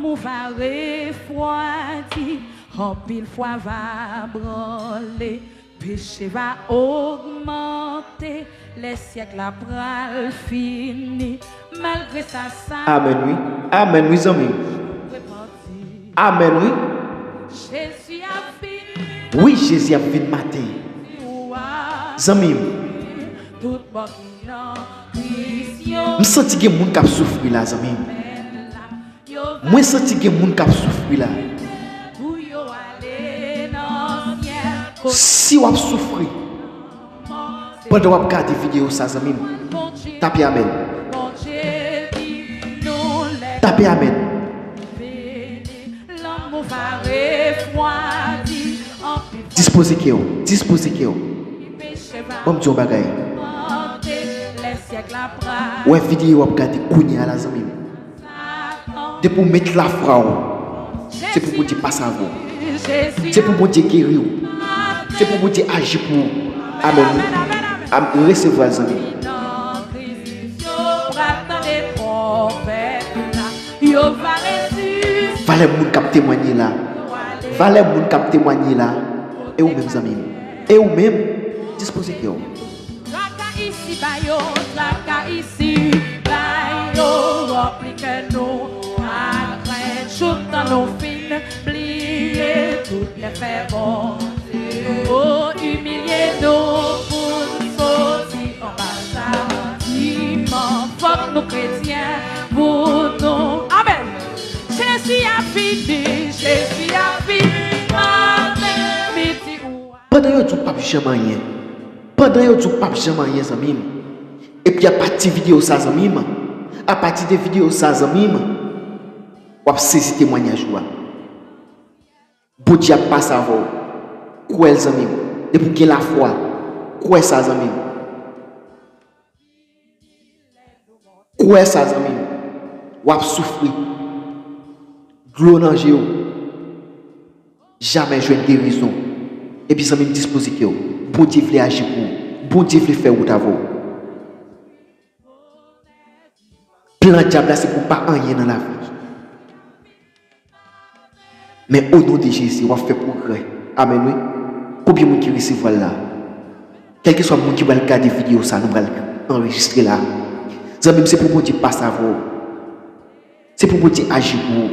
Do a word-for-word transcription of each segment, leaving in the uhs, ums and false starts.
Lanmou va refwadi, anpil fwa va branle, peche va ogmante, lè syèk la pral fini. Malgre sa, sa Amèn, wi. Amèn, wi, zanmi m. Amèn, wi. Jezi ap vini. Wi, Jezi ap vin maten. Zanmi m. Tout mò ki nan prizyon. M santi gen moun k ap soufri la, zanmi m. Mwen santi gen moun k ap soufri la. Si w ap soufri pandan w ap gade videyo sa, zanmi m, tape amèn. Tape amèn. Dispoze kè w, dispoze kè w. Ban m di w yon bagay. Wè videyo w ap gade kounye a la, zanmi m. Depi w met lafwa w, se pou Bondye pase avè w. Se pou Bondye geri w. Se pou Bondye aji pou ou. Amèn. Am-, resevwa l, zanmi m. Valè moun k ap temwanye la. Valè moun k ap temwanye la. E ou menm, zanmi m? E ou menm? Dispoze kè w. Traka isiba yo, traka isiba yo ranpli kè nou ak krent. Jouk tan nou fin bliye tout byenfè Bondye. O, imilye nou pou n soti anba chatiman. Fòk nou kretyen pou nou. Amèn. Jezi ap vini, Jezi ap vini maten, midi ou Pandan yo di w p ap janm anyen. Pandan yo di w p ap janm anyen, zanmi m. Epi apati videyo sa, zanmi m. Apati de videyo sa, zanmi m, w ap sezi temwanyaj ou a. Bondye ap pase avè w. Kwè l, zanmi m. Depi w gen lafwa, kwè sa, zanmi m. Kwè sa, zanmi m. W ap soufri. Dlo nan je w. Jamè jwenn gerizon. Epi, zanmi m, dispoze kè w. Bondye vle aji pou ou. Bondye vle fè wout avè w. Plan dyab la se pou w pa anyen nan lavi. Men o non de Jezi, w ap fè pwogrè. Amèn, wi. Konbyen moun ki resevwa l la? Kèlkeswa moun ki pral gade videyo sa, nou pral anrejistre la. Zanmi m, se pou Bondye pase avè w. Se pou Bondye aji pou ou.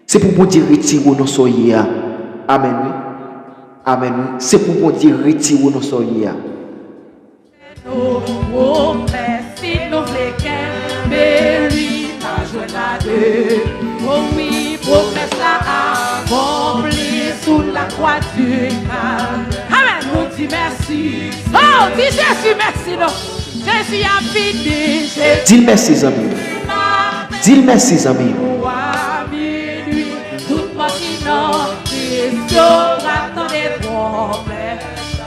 Se pou Bondye retire w nan sa w ye a. Amèn, wi. Amèn, wi. Se pou Bondye retire w nan sa w ye a. Nou pwomès, si nou vle kenbe li, pa jwenn lade. O wi, pwomès la akonpli sou lakwa di Kalvè. Amèn. Nou di mèsi. Oh, di Jezi mèsi non. Jezi ap vini, Jezi. Di l mèsi, zanmi m. Di l mèsi, zanmi m. Tout mò ki nan Kris yo pral tande pwomès.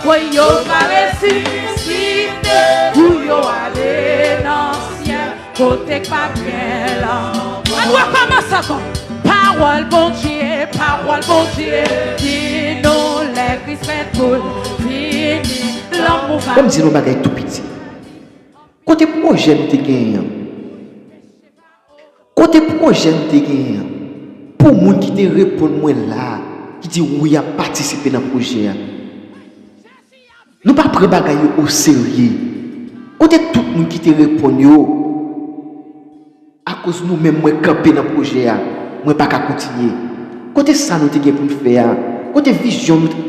Wi, yo va resisite pou yo ale nan syèl, kote k p ap gen lanmò. Ann rekòmanse ankò. Pawòl Bondye, pawòl Bondye di nou lè Kris fè tou l vini, lanmou va. Ban m di nou yon bagay tou piti. Kote pwojè nou te genyen an? Kote pwojè nou te genyen an? Pou moun ki te reponn mwen la, ki di wi, y ap patisipe nan pwojè a. Nou pa pran bagay yo oserye. Kote tout moun ki te reponn yo? Akoz nou menm, mwen kanpe nan pwojè a, mwen pa ka kontinye. Kote sa nou te gen pou n fè a? Kote vizyon nou te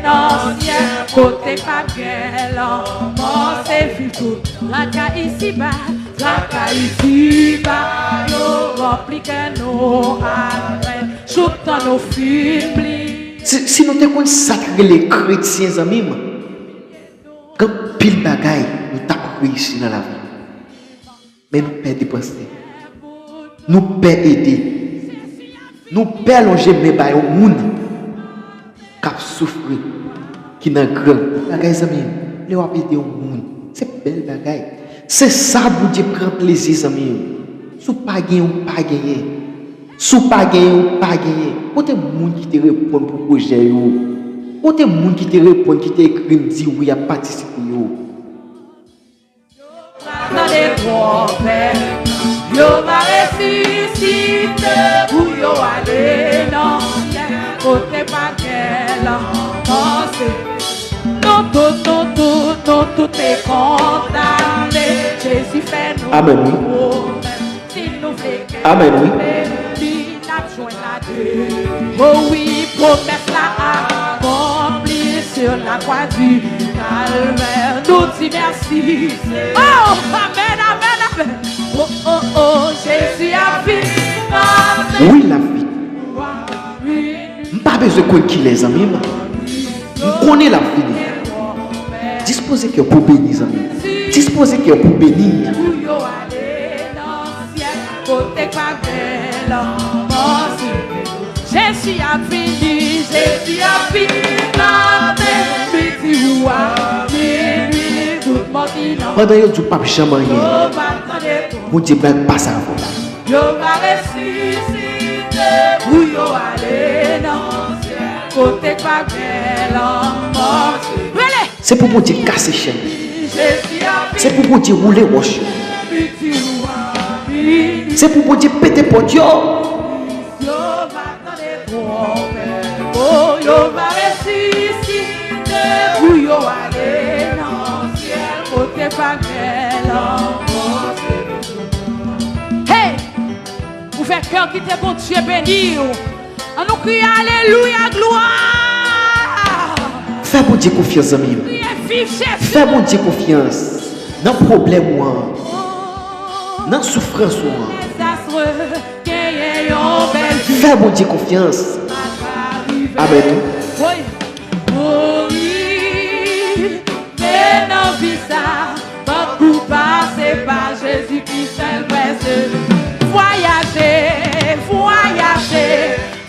Nan syèl kote k p ap gen lanmò, se viv tout traka isiba, traka isiba yo ranpli kè nou ak krent, jouk tan nou fin bliye. Si, si nou te konn sa k rele kretyen, zanmi m, gen anpil bagay nou t ap reyisi nan lavi. Men nou pè depanse. Nou pè ede. Nou pè lonje men ba yon moun k ap soufri, ki nan gran bagay, zanmi m. Lè w ap ede yon moun, se bèl bagay. Se sa Bondye pran plezi, zanmi m. Si w pa genyen, w pa genyen. Si w pa genyen, w pa genyen. Kote moun ki te reponn pou pwojè yo? Kote moun ki te reponn, ki te ekri m, di wi, y ap patisipe yo? Yo pral tande twonpèt, yo va Resisite pou yo ale nan syèl kote pa gen lanmò. Se nou tout, nou tout, nou tout te kondane. Jezi fè nou Amèn, wi. Pwomès. Si nou vle Amèn, wi. Kenbe li, n ap jwenn lavi. O wi, pwomès la akonpli sur la croix du calvaire. Nou di mèsi. Oh, amèn, amèn, amèn. Oh, oh, oh, Jezi ap vini. Wi, l ap vini. M pa bezwen konn kilè, zanmi m. M konnen l ap vini. Dispoze kè w pou beni, zanmi m. Dispoze kè w pou beni. Pou yo ale nan syèl kote pa gen lanmò. Jezi ap vini, Jezi ap vini, tande li di ou a minui, tout mò ki nan Pandan yo di w p ap janm anyen, yo va tande Bondye pral pase avè w la. Yo va resisite pou yo ale nan syèl kote pa gen lanmò. Rele! Se pou Bondye kase chèn. Se pou Bondye woule wòch yo. Se pou Bondye pete pòt yo. Yo va tande twonpèt. Oh, yo va resisite pou yo ale nan syèl kote pa gen lanmò. Hey! Ouvè kè w, kite Bondye beni w. An nou kriye alelouya, glwa! Fè Bondye konfyans, zanmi m. Kriye viv Jezi. Fè Bondye konfyans nan pwoblèm ou an, nan soufrans ou an. Dezastre, genyen yon bèl vi. Fè Bondye konfyans. Amèn. Woy. Mouri, men nan vi sa, fòk ou pase pa Jezi ki sèl prèske. Vwayaje, vwayaje,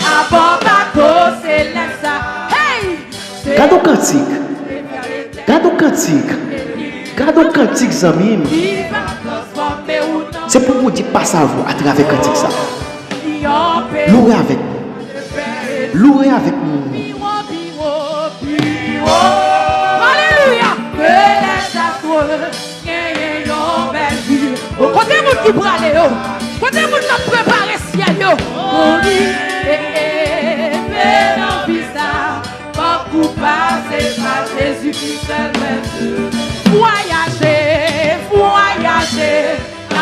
abò bato selès sa. Hey! Gade yon kantik. Gade yon kantik. Gade yon kantik, zanmi m. Li va transfòme ou nan Se pou Bondye pase avè w atravè kantik sa. Loure avèk nou. Loure avèk nou. Alelouya! Ke lèzastre genyen yon bèl vi. Kote moun ki prale yo? Kote moun k ap prepare syèl yo? Mouri, e, e, e, men nan vi sa, fòk ou pase pa Jezi ki sèl mèt. Vwayaje, vwayaje,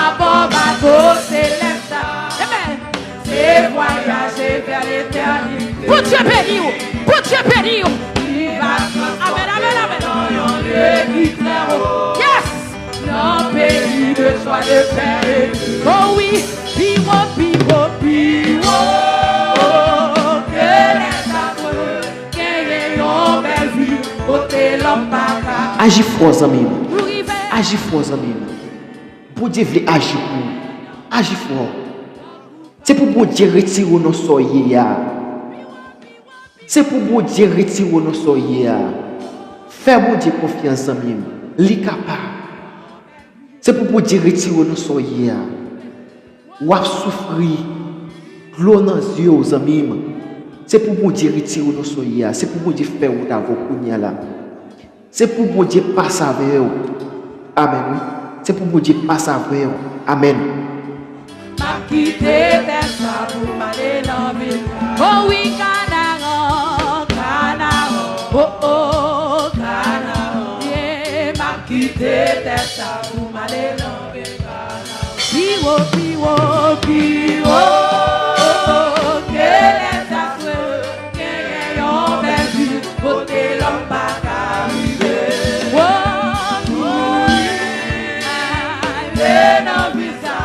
abò bato selès la. Amen. Se vwayaje vè letènite. Bondye beni w. Bondye beni w. Li va transfòme Amen, amen, amen. Nan yon lye ki trè wo. Yes. Nan peyi de jwa, de pè e de Oh wi, pi wo, pi wo, pi wo. Ke lèzastre genyen yon bèl vi kote lòm pa ka. Aji fò, zanmi m. Aji fò, zanmi m. Bondye vle aji pou ou. Aji fò. Se pou Bondye retire w nan sa w ye a. Se pou Bondye retire w nan sa w ye a. Fè Bondye konfyans, zanmi m. Li kapab. Se pou Bondye retire w nan sa w ye a. W ap soufri. Dlo nan zye w, zanmi m. Se pou Bondye retire w nan sa w ye a. Se pou Bondye fè wout avè w kounye a la. Se pou Bondye pase avè w. Amèn, wi. Se pou Bondye pase avè w. Amèn. M ap kite tè sa pou m ale nan vil. O wi, Kanaran, Kanaran. O, o, Kanaran. Yeah, m ap kite tè sa pou m ale nan vil Kanaran. Pi wo, pi wo, pi wo. Ke lèzastre genyen yon bèl vi kote lòm pa ka rive. Wo, wi, ale nan vi sa,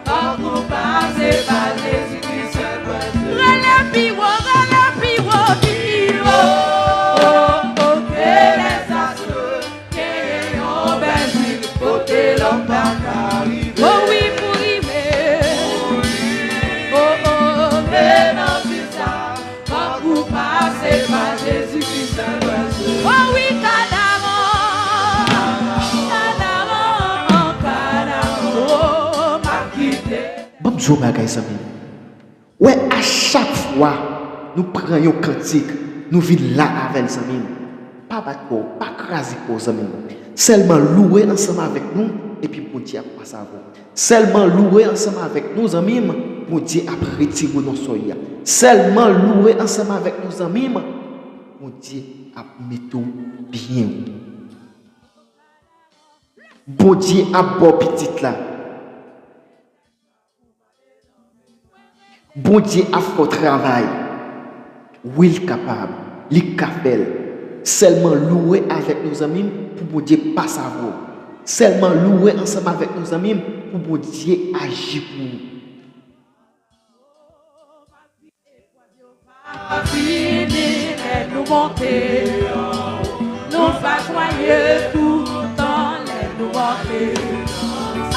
fòk ou pase pa Jezi ki sèl prèske. Rele pi wo, rele pi wo, pi wo. O, o, ke lèzastre genyen yon bèl vi kote lòm pa ka rive. O wi, pou rive. O, o, o, men nan vi sa, fòk ou pase pa Jezi ki sèl prèske. O wi, Kanaran, Kanaran, Kanaran, o, m ap kite. Ban m di w yon bagay, zanmi m. Wè, a chak fwa nou pran yon kantik, nou vin la avè l, zanmi m. Pa bat kò w, pa kraze kò w, zanmi m. Sèlman louwe ansanm avèk nou, epi Bondye ap pase avè w. Sèlman loure ansanm avèk nou, zanmi m, Bondye ap retire w nan sa w ye a. Sèlman loure ansanm avèk nou, zanmi m, Bondye ap mete w byen wo. Bondye ap ba w pitit la. Bondye ap fè w travay. Wi, l kapab. Li ka fè l. Sèlman loure avèk nou, zanmi m, pou Bondye pase avè w. Sèlman loure ansanm avèk nou, zanmi m, pou Bondye aji pou ou. Vini, lè nou monte, nou va jwaye toutan lè nou monte.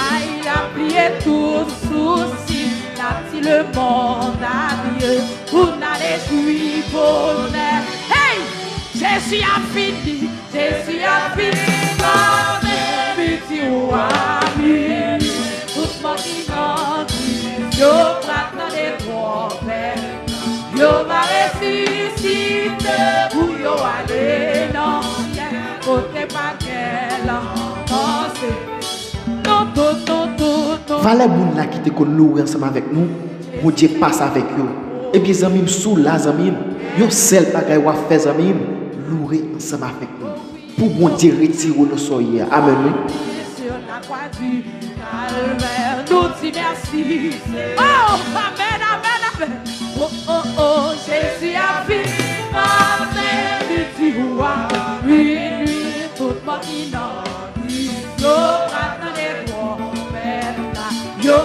Ay, la pli tou sousi, la ti lemonn a Dye, pou n ale jwi bonè. Hey! Jezi ap vini, Jezi ap vini, pase midi ou a minwi. Tout mò ki nan kri, yo pral tande twonpèt la. Yo va resisite pou yo ale nan syèl kote pa gen lanmò. Se Valè moun la ki te konn loure ansanm avèk nou, Bondye pase avèk yo. Ebyen, zanmi m, si w la, zanmi m, yon sèl bagay w ap fè, zanmi m, loure ansanm avèk nou. Pou Bondye retire w nan sa w ye a. Amèn, wi. Sur la croix du Calvaire, nou di mèsi. Oh, amèn, amèn, amèn. Oh, oh, oh, Jezi ap vini, pase midi ou a minwi, tout mò ki nan kri, yo pral tande twonpèt la, yo